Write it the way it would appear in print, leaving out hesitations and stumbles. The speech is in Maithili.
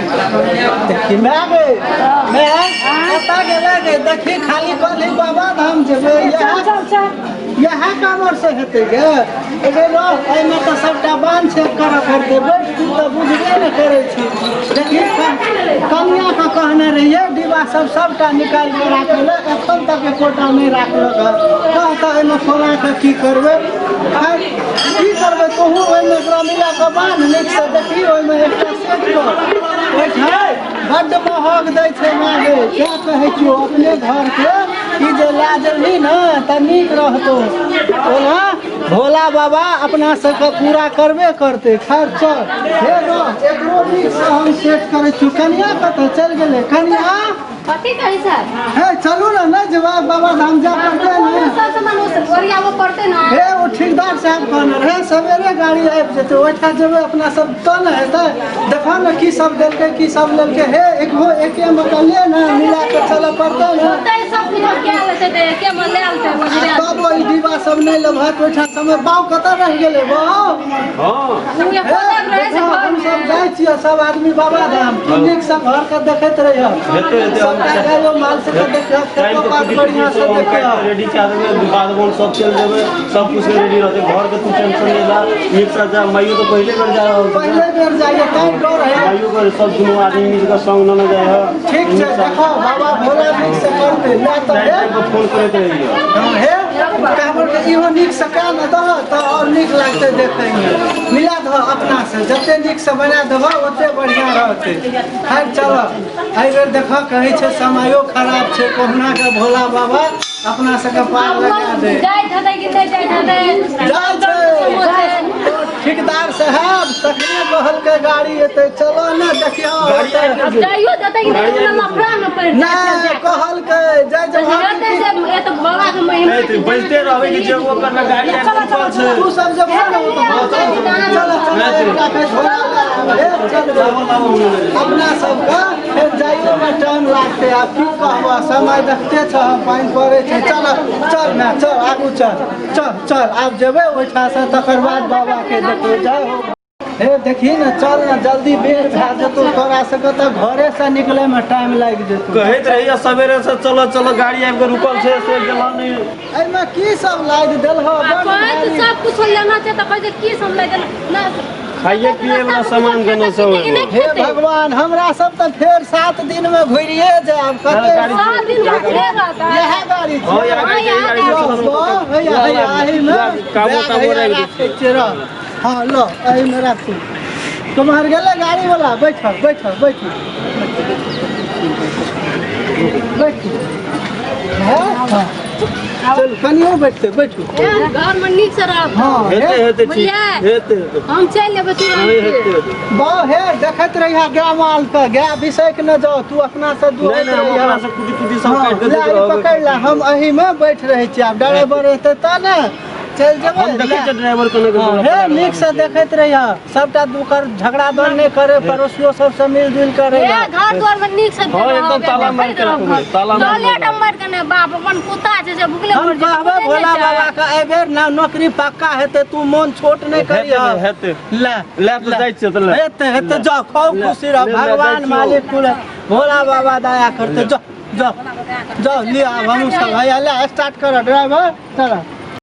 देखी माय गे, माय, कतऽ गेलै गे? देखी खाली कहली बाबा धाम जेबै। इएह चल चल। इएह कामर से हेतै गे? एगे रह, एहिमे तऽ सबटा बान्ह छेक करऽ पड़तै। बैठ, तू तऽ बुझबे ने करै छी। देखी, कनियाके कहने रहियै डिब्बा सब सबटा निकालि कऽ राखै लए, एखन तक एकोटा नहि राखलक हँ। कह तऽ एहिमे कोना कऽ की करबै? आँय, की करबै? तोहूँ ओहिमे एकरा मिला कऽ बान्ह नीकसँ। देखी, ओहिमे एकटा सेट कर। ओहिठाम बड्ड महग दै छै मागे, क्या कहै छियौ। अपने घरके ई जे लए जेबही ने तऽ नीक रहतौ। ओना भोला बाबा अपना सबके पूरा करबे करतै। खैर चल, हे रह, एकरो नीकसँ हम सेट करै छियौ। कनिया कतऽ चलि गेलै? कनिया! कथी कहै छै? हे चलू ने, नहि जेबै बाबा धाम? जाय पड़तै ने। सब सामान ओरियाबऽ पड़तै ने। हे, ओ ठेकेदार साहब कहने रहे सवेरे गाड़ी आबि जेतै, ओहिठाम जेबै अपना सब तऽ ने हेतै। देखो ने की सब देलकै, की सब लेलकै। हे, एकहो एके मे कऽ ले ने, मिला कऽ चलऽ पड़तै ने। होतै सब कुछ कए लेतै तऽ एके मे लए लेतै ओझरा। तब ओहि डिब्बा सब नहि लेबहक ओहिठाम समय। बाउ कतऽ रहि गेलै बाउ? हँ। ओ हे, होतक रहै छै देखो, हम घरमे। सब जाइ छियै सब आदमी बाबा धाम। तू नीकसँ घरके देखैत रहिह। हेतै, हेतै, हम सबटा गायो माल सबके देखिह, टाइम खेतो पर पात कुटी बढ़िआँ कुटी से सब हम देखिह। काटि रेडी कए देबै, बाध बन सब चलि जेबै, सब कुछ रेडी रहतै। घरके तू टेंशन नहि ला, नीकसँ जा। माइयो तऽ पहिले बेर जा रहल छै। पहिले बेर जाइए तैं डर है। माइयो के सब दुनू आदमी मिल कऽ संग नेने जाइ है। ठीक छै, देखो बाबा भोला नीक से करतै। ले तऽ टाइम हे। टाइम पर फोन करैत रहियै। हँ, हे काबर के इहो नीक से कए ने दह तऽ आओर नीक लागतै देखैमे। मिला दह अपना से, जते नीक से बना देबह ओते बढ़िआँ रहतै। खैर चल, एहि बेर देखऽ कहै छै समयो खराब छै, कहुना के भोला बाबा अपना सबके पार लगा दे। जाइत हेतै कि नहि जाइत हेतै? जाइ छै ठेकेदार साहब, तखने कहलकै गाड़ी एतै। चलो ने, देखियौ। गाड़ी आबि आब गेल। जाइयो देतै कि नहि? तऽ लफड़ा ने पड़ि जाय। नहि कहलकै जय जवान। हेतै जे एत भोला के महिमा। नहि तऽ बजते रहबै कि जेबो करबै, गाड़ी आबि चुकल छै। तू सब जे ने ओ तऽ चल चल, एकटा के झोला लए आब। हे, चल अपना सबके फेर जाइयोमे टाइम लागतै। आब की कहबह, समय देखते छह, पानि पड़ै छै। चल चल ने, चल आगू, चल चल चल। आब जेबै ओहिठामसँ तकर बाद बाबाके देखबै। जय हो। हे देखी ने, चल ने जल्दी, बेर भए जेतौ। तोरा सबके तऽ घरेसँ निकलैमे टाइम लागि जेतौ। कहैत रहिए सवेरे से चलो चलो, गाड़ी आबि कऽ रुकल छै, से गेलहुँ नहि। एहिमे की सब लादि देलहो? बड्ड भारी। सब कुछ लेना छै तऽ कहै छै की सब ले देना ना। खाइए पिए वाला सामान देना सब ओहिमे। हे भगवान, हमरा सब तऽ फेर 7 दिन में घुरिए जायब। कते गाड़ी 7 दिन में फेर रहतै। इएह गाड़ी हँ, छै? इएह गाड़ी छै, इएह गाड़ी छै, चलो, चलो, चलो। हैया हैया, एहिमे काबो बैग ताबो हैया राखि दै। राखै छियै, रह। हँ, ल एहिमे राखू। तुम्हार गेलै गाड़ी वाला। बैठ बैठ बैठ बैठ। हँ हँ, चलू, कनियो बैठते बैठू। ए, घर में नीक से रहब। हँ। हेतै हे हेतै, ठीक। बुझलियै? हेतै हेतै। हम चलि एबै, तू नहीं, हेतै हेतै। बाउ हे, देखैत रहिया गाय माल के, गाय बिसैक न जाओ। तू अपना से नहीं दुहैत नहीं, हम रहिया। अपना से कुटी कुटी सब हँ, काटि के ले दैत ई रहबै। पकड़ि ले, हम एही में बैठ रहै छी। आब ड्राइवर एतै तऽ ने चलि जेबै। हम देखै ले। छियै ड्राइवर केना के। हँ, हे नीक से देखैत रहिया सबटा। ओकर झगड़ा दौड़ नहि करे, पड़ोसियो सबसे मिल जुल कर ए, रहिया। घर द्वार में नीक से हँ, एकदम ताला मारि के रखबै, ताला मारि के टॉयलेट मारि के ने बाप अपन कुत्ता छै से भुखले हम मर जेतै, कहबै बुझै नहि भोला छै। बाबा के एहि बेर ना नौकरी पक्का हेतै। तू मोन छोट नहि करिह। हेतै। ले। ले तऽ जाइ छियै तऽ ले। हेतै हेतै, जाओ, खूब ले, खुशी रह। ले, ले, भगवान जाइ छियौ। मालिक कुल भोला बाबा दया करते। जाओ जाओ जाओ, लिअ। आब हमहूँ सब हैया। ले, स्टार्ट कर ड्राइवर, चल।